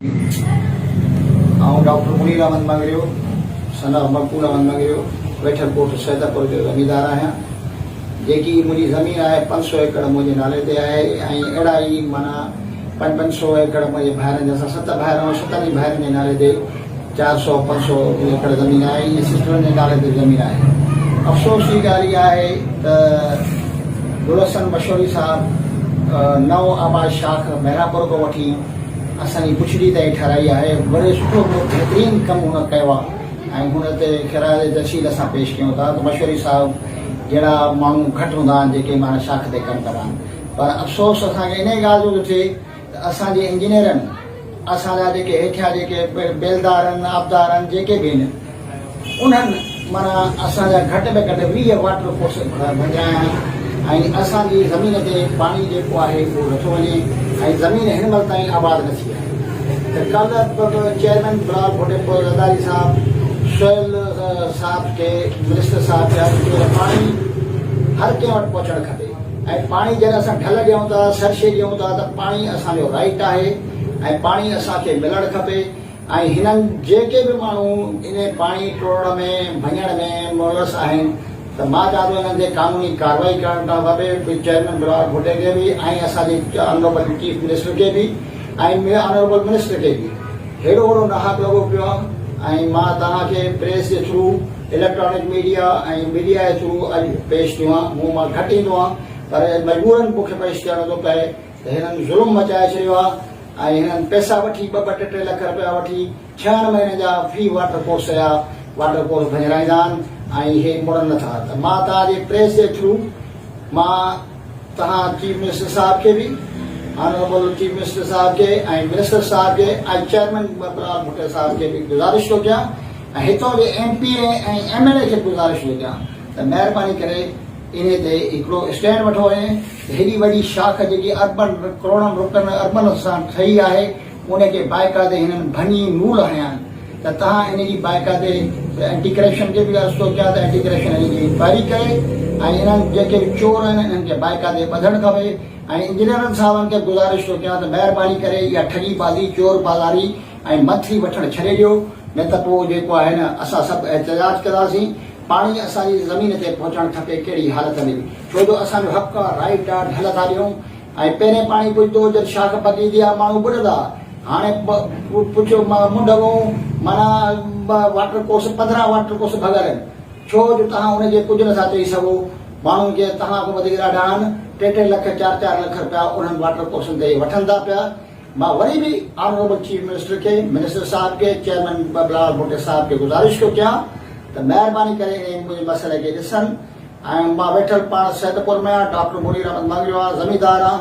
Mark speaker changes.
Speaker 1: آئون ڊاڪٽر منير احمد مڱريو سن آف مقبول احمد مڱريو ويٺل ڳوٺ سيدپور جو زميندار آهيان. جيڪي منهنجي زمين آهي 500 ايڪڙ منهنجي نالي تي آهي ۽ اهڙا ئي معنيٰ پنج پنج سو ايڪڙ منهنجي ڀائرن جا اسان ست ڀائر آهيون ستن ئي ڀائرن جي نالي تي 400 500 ايڪڙ زمين آهي ائين سسٽرن جي نالي تي به زمين آهي. افسوس جي ڳالهه اها آهي ته گل حسن مشوري صاحب نئون آباد شاخ مهراپور کان وٺي اسان جي پڇڙي تائين ٺهرائي آهي وڏو سٺو بهترين ڪم هن ڪيو آهي ۽ هن تي خراج تحسين اسان پيش ڪيون ٿا ته مشوري صاحب جهڙا ماڻهو گهٽ هوندا آهن جيڪي معنيٰ شاخ تي ڪم ڪندا آهن پر افسوس اسان کي انهي ڳالهه جو ٿو ٿئي ته اسان جي انجنيئرن اسان جا جيڪي هيٺيان جيڪي بيلدار آهن آبدار آهن جيڪي به آهن انهن معنيٰ اسان جا گهٽ ۾ گهٽ 20 واٽر ڪورس ڀڃرايا آهن ۽ اسان جي زمين تي پاڻي جيڪو آهي اهو نٿو وڃي ۽ زمين هن مهل تائين آباد نه ٿي آهي ته ڪالهه به چيئرمين بلاول ڀٽي زرداري صاحب سهيل صاحب کي منسٽر صاحب کي عرض ڪيو ته پاڻي هر ڪنهن وٽ پهچڻ کپي ۽ پاڻي جڏهن اسان ڍل ڏيون ٿا سرشي ڏيون ٿا ته پاڻي اسان جو رائيٽ آهي ۽ پاڻي اسان کي ملڻ کپي ۽ هنن جيڪي به ماڻهو انهي پاڻي ٽوڙڻ ۾ ڀڃڻ ۾ ملوث آهن ته مان چوان ٿو انهن تي قانوني ڪارروائي ڪرڻ کپي چيئرمين بلاول ڀٽي کي به ۽ اسان جي آنريبل چيف منسٽر کي به ۽ آنريبل منسٽر کي به هيڏو وڏو ناحق لڳو پيو آهي ۽ مان توهان کي پريس جي ٿرو اليڪٽرانڪ ميڊيا ۽ ميڊيا جي ٿرو اڄ پيش ٿيو آهيان مون مان گهٽ ايندو آهيان پر مجبورن مون کي پيش ٿيڻو ٿو پئي ته هنن ظلم مچائي ڇڏيو آهي ۽ هنن پئسا وٺي ٻه ٻه ٽي ٽي لک رپيا وٺي ڇهن مهينن جا في واٽر ڪورس جا واٽر ڪورس ڀڃرائيندا آهن ۽ هي مڙن نٿا ته مان توهان جي پريس جي ٿرو مان توهان چيف منسٽر صاحب کي به آنربل چيف منسٽر صاحب کي ۽ منسٽر صاحب کي ۽ چيئرمين بلاول ڀٽي صاحب کي به گذارش ٿو ڪيان ۽ هتان جي M P A ۽ M N A کي به گذارش ٿو ڪيان ته مهرباني ڪري انهي تي هڪڙو اسٽينڊ وٺو وڃي ته هيڏي وڏي شاخ جيڪي اربن ڪروڙن روپين اربن سان ٺهي آهي ان کي باقاعدي هنن ڀڃي نول هنيا آهن ته توهان ان جي باقاعدي اينٽي ڪرپشن کي به عرض ٿو ڪيان ته اينٽي ڪرپشن ان جي انڪوائري ڪري ۽ انهن جيڪي به چور آهن انهن کي باقاعدي ٻڌڻ کپي ۽ انجنيئرن صاحبن کي به گذارش ٿو ڪيان ته مهرباني ڪري اها ٺڳي بازي چور بازاري ۽ منٿلي وٺڻ ڇڏي ڏيو نه ته پوء جيڪو آهي نه اسان سڀ احتجاج ڪنداسين. پاڻي اسان جي زمين تي پهچڻ کپي ڪهڙي حالت ۾ به ڇو جو اسان جو حق آ رائيٽ آ ڍل ٿا ڏيون ۽ پهرين پاڻي پڄندو جڏ شاخ پڪيندي آ ماڻهو ٻڏندا هاڻي پڇو منڍ وئون معنيٰ واٽر ڪورس 15 واٽر ڪورس ڀڳل آهن ڇو جو توهان ان کي ڪجهه نٿا چئي سگهو ماڻهن کي توهان کان وڌيڪ ڏاڍا آهن ٽي ٽي لک چار چار لک رپيا انهن واٽر ڪورسن تي وٺن ٿا پيا مان وري به آنريبل چيف منسٽر کي، منسٽر صاحب کي، چيئرمين بلاول ڀٽي صاحب کي گذارش ٿو ڪيان ته مهرباني ڪري انهي منهنجي مسئلي کي ڏسن ۽ مان ويٺل پاڻ سيدپور ۾ آهيان، ڊاڪٽر منير احمد مڱريو آهيان، زميندار آهيان.